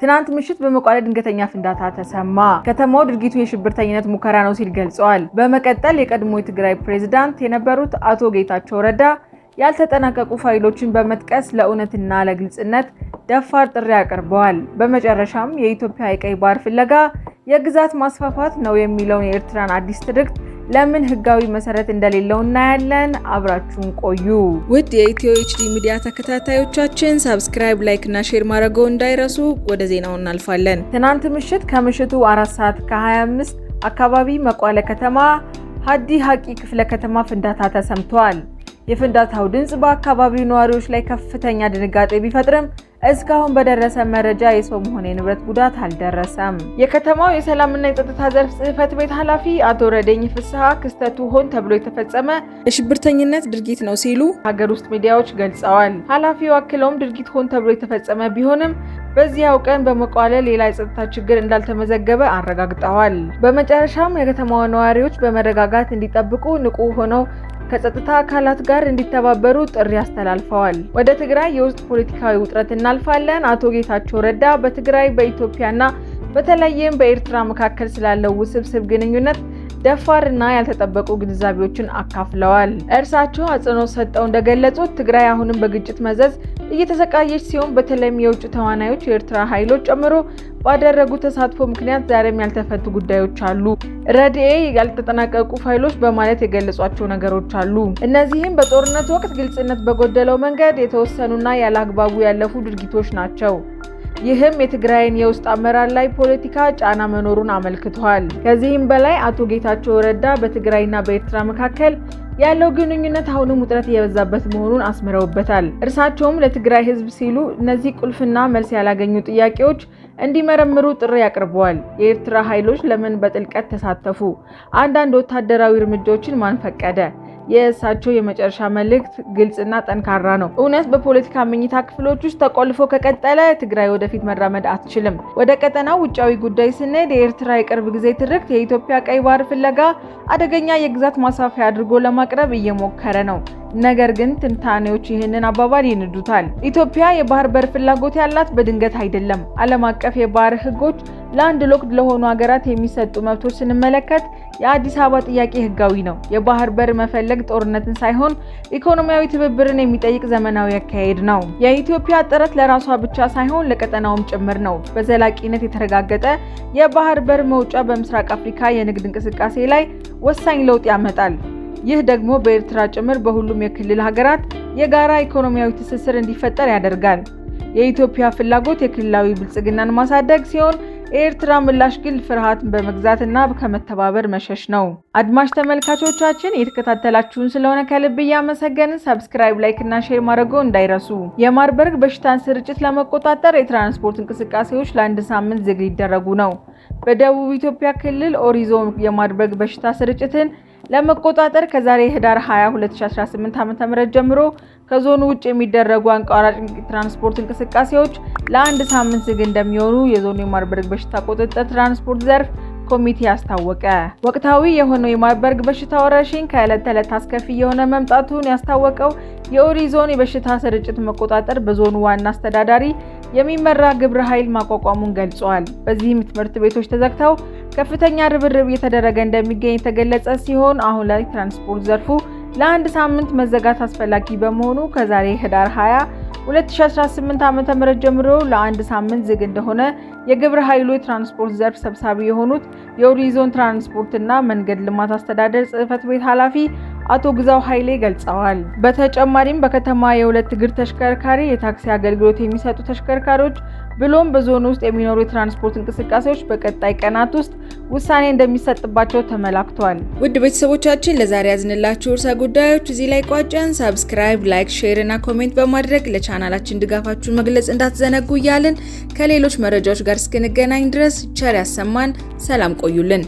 ትናንት ምሽት በመቋለ ድንገተኛ ፍንዳታ ተሰማ። ከተማው ድርጊቱ የሽብርተኝነት ሙከራ ነው ሲል ገልጸዋል። በመቀጠል የቀድሞ የትግራይ ፕሬዝዳንት የነበሩት አቶ ጌታቸው ረዳ ያልተጠናቀቁ ፋይሎችን በመጥቀስ ለእውነትና ለግልጽነት ደፋር ጥሪ አቅርበዋል። በመጨረሻም የኢትዮጵያ የቀይ ባህር ፍለጋ የግዛት ማስፋፋት ነው የሚለውን የኤርትራን አዲስ ትርክት ለምን ህጋዊ መሰረት እንደሌለው እናያለን። አብራችሁን ቆዩ። ውድ የኢትዮ ኤችዲ ሚዲያ ተከታታዮቻችን subscribe፣ like እና share ማድረግዎ እንዳይረሱ። ወደ ዜናው እናልፋለን። ትናንት ምሽት ከምሽቱ 4 ሰዓት ከ25 አካባቢ መቋለ ከተማ ሀዲ ሀቂ ክፍለ ከተማ ፍንዳታ ተሰምቷል። የፍንዳታው ድምፅ በአካባቢው ነዋሪዎች ላይ ከፍተኛ ድንጋጤ ቢፈጥርም እስካሁን በደረሰ መረጃ የሰውም ሆነ የንብረት ጉዳት አልደረሰም። የከተማው የሰላምና የጸጥታ ዘርፍ ጽሕፈት ቤት ኃላፊ አቶ ረደኝ ፍስሐ ክስተቱ ሆን ተብሎ የተፈጸመ የሽብርተኝነት ድርጊት ነው ሲሉ ሀገር ውስጥ ሚዲያዎች ገልጸዋል። ኃላፊው አክለውም ድርጊት ሆን ተብሎ የተፈጸመ ቢሆንም በዚያው ቀን በመቋለ ሌላ የጸጥታ ችግር እንዳልተመዘገበ አረጋግጠዋል። በመጨረሻም የከተማዋ ነዋሪዎች በመረጋጋት እንዲጠብቁ፣ ንቁ ሆነው ከጸጥታ አካላት ጋር እንዲተባበሩ ጥሪ አስተላልፈዋል። ወደ ትግራይ የውስጥ ፖለቲካዊ ውጥረት እናልፋለን። አቶ ጌታቸው ረዳ በትግራይ፣ በኢትዮጵያና በተለይም በኤርትራ መካከል ስላለው ውስብስብ ግንኙነት ደፋርና ያልተጠበቁ ግንዛቤዎችን አካፍለዋል። እርሳቸው አጽንኦት ሰጥተው እንደገለጹት ትግራይ አሁንም በግጭት መዘዝ እየተሰቃየች ሲሆን በተለይም የውጭ ተዋናዮች የኤርትራ ኃይሎች ጨምሮ ባደረጉ ተሳትፎ ምክንያት ዛሬም ያልተፈቱ ጉዳዮች አሉ። ረድኤ ያልተጠናቀቁ ፋይሎች በማለት የገለጿቸው ነገሮች አሉ። እነዚህም በጦርነት ወቅት ግልጽነት በጎደለው መንገድ የተወሰኑና ያለአግባቡ ያለፉ ድርጊቶች ናቸው። ይህም የትግራይን የውስጥ አመራር ላይ ፖለቲካ ጫና መኖሩን አመልክቷል። ከዚህም በላይ አቶ ጌታቸው ረዳ በትግራይና በኤርትራ መካከል ያለው ግንኙነት አሁንም ውጥረት እየበዛበት መሆኑን አስምረውበታል። እርሳቸውም ለትግራይ ሕዝብ ሲሉ እነዚህ ቁልፍና መልስ ያላገኙ ጥያቄዎች እንዲመረምሩ ጥሪ አቅርበዋል። የኤርትራ ኃይሎች ለምን በጥልቀት ተሳተፉ? አንዳንድ ወታደራዊ እርምጃዎችን ማን ፈቀደ? የእሳቸው የመጨረሻ መልእክት ግልጽና ጠንካራ ነው። እውነት በፖለቲካ መኝታ ክፍሎች ውስጥ ተቆልፎ ከቀጠለ ትግራይ ወደፊት መራመድ አትችልም። ወደ ቀጠናው ውጫዊ ጉዳይ ስንሄድ የኤርትራ የቅርብ ጊዜ ትርክት የኢትዮጵያ ቀይ ባህር ፍለጋ አደገኛ የግዛት ማስፋፊያ አድርጎ ለማቅረብ እየሞከረ ነው። ነገር ግን ትንታኔዎች ይህንን አባባል ይንዱታል። ኢትዮጵያ የባህር በር ፍላጎት ያላት በድንገት አይደለም። ዓለም አቀፍ የባህር ሕጎች land locked ለሆኑ ሀገራት የሚሰጡ መብቶች ስንመለከት የአዲስ አበባ ጥያቄ ሕጋዊ ነው። የባህር በር መፈለግ ጦርነትን ሳይሆን ኢኮኖሚያዊ ትብብርን የሚጠይቅ ዘመናዊ አካሄድ ነው። የኢትዮጵያ ጥረት ለራሷ ብቻ ሳይሆን ለቀጠናውም ጭምር ነው። በዘላቂነት የተረጋገጠ የባህር በር መውጫ በምስራቅ አፍሪካ የንግድ እንቅስቃሴ ላይ ወሳኝ ለውጥ ያመጣል። ይህ ደግሞ በኤርትራ ጭምር በሁሉም የክልል ሀገራት የጋራ ኢኮኖሚያዊ ትስስር እንዲፈጠር ያደርጋል። የኢትዮጵያ ፍላጎት የክልላዊ ብልጽግናን ማሳደግ ሲሆን የኤርትራ ምላሽ ግን ፍርሃትን በመግዛትና ከመተባበር መሸሽ ነው። አድማጭ ተመልካቾቻችን የተከታተላችሁን ስለሆነ ከልብ እያመሰገንን subscribe፣ like እና share ማድረግዎ እንዳይረሱ። የማርበርግ በሽታን ስርጭት ለመቆጣጠር የትራንስፖርት እንቅስቃሴዎች ለአንድ ሳምንት ዝግ ሊደረጉ ነው። በደቡብ ኢትዮጵያ ክልል ኦሪ ዞን የማርበርግ በሽታ ስርጭትን ለመቆጣጠር ከዛሬ ህዳር 20 2018 ዓ.ም ጀምሮ ከዞኑ ውጭ የሚደረጉ አቋራጭ ትራንስፖርት እንቅስቃሴዎች ለአንድ ሳምንት ዝግ እንደሚሆኑ የዞኑ የማርበርግ በሽታ ቁጥጥር ትራንስፖርት ዘርፍ ኮሚቴ አስታወቀ። ወቅታዊ የሆነው የማርበርግ በሽታ ወረርሽኝ ከዕለት ተዕለት አስከፊ የሆነ መምጣቱን ያስታወቀው የኦሪ ዞን የበሽታ ስርጭት መቆጣጠር በዞኑ ዋና አስተዳዳሪ የሚመራ ግብረ ኃይል ማቋቋሙን ገልጿል። በዚህም ትምህርት ቤቶች ተዘግተው ከፍተኛ ርብርብ እየተደረገ እንደሚገኝ የተገለጸ ሲሆን አሁን ላይ ትራንስፖርት ዘርፉ ለአንድ ሳምንት መዘጋት አስፈላጊ በመሆኑ ከዛሬ ህዳር 20 2018 ዓ.ም ጀምሮ ለአንድ ሳምንት ዝግ እንደሆነ የግብረ ኃይሉ የትራንስፖርት ዘርፍ ሰብሳቢ የሆኑት የኦሪ ዞን ትራንስፖርትና መንገድ ልማት አስተዳደር ጽሕፈት ቤት ኃላፊ አቶ ግዛው ኃይሌ ገልጸዋል። በተጨማሪም በከተማ የሁለት እግር ተሽከርካሪ፣ የታክሲ አገልግሎት የሚሰጡ ተሽከርካሪዎች ብሎም በዞኑ ውስጥ የሚኖሩ የትራንስፖርት እንቅስቃሴዎች በቀጣይ ቀናት ውስጥ ውሳኔ እንደሚሰጥባቸው ተመላክቷል። ውድ ቤተሰቦቻችን ለዛሬ ያዝንላችሁ ርዕሰ ጉዳዮች እዚህ ላይ ቋጨን። subscribe፣ like፣ share እና comment በማድረግ ለቻናላችን ድጋፋችሁን መግለጽ እንዳትዘነጉ እያልን ከሌሎች መረጃዎች ጋር እስክንገናኝ ድረስ ቸር ያሰማን። ሰላም ቆዩልን።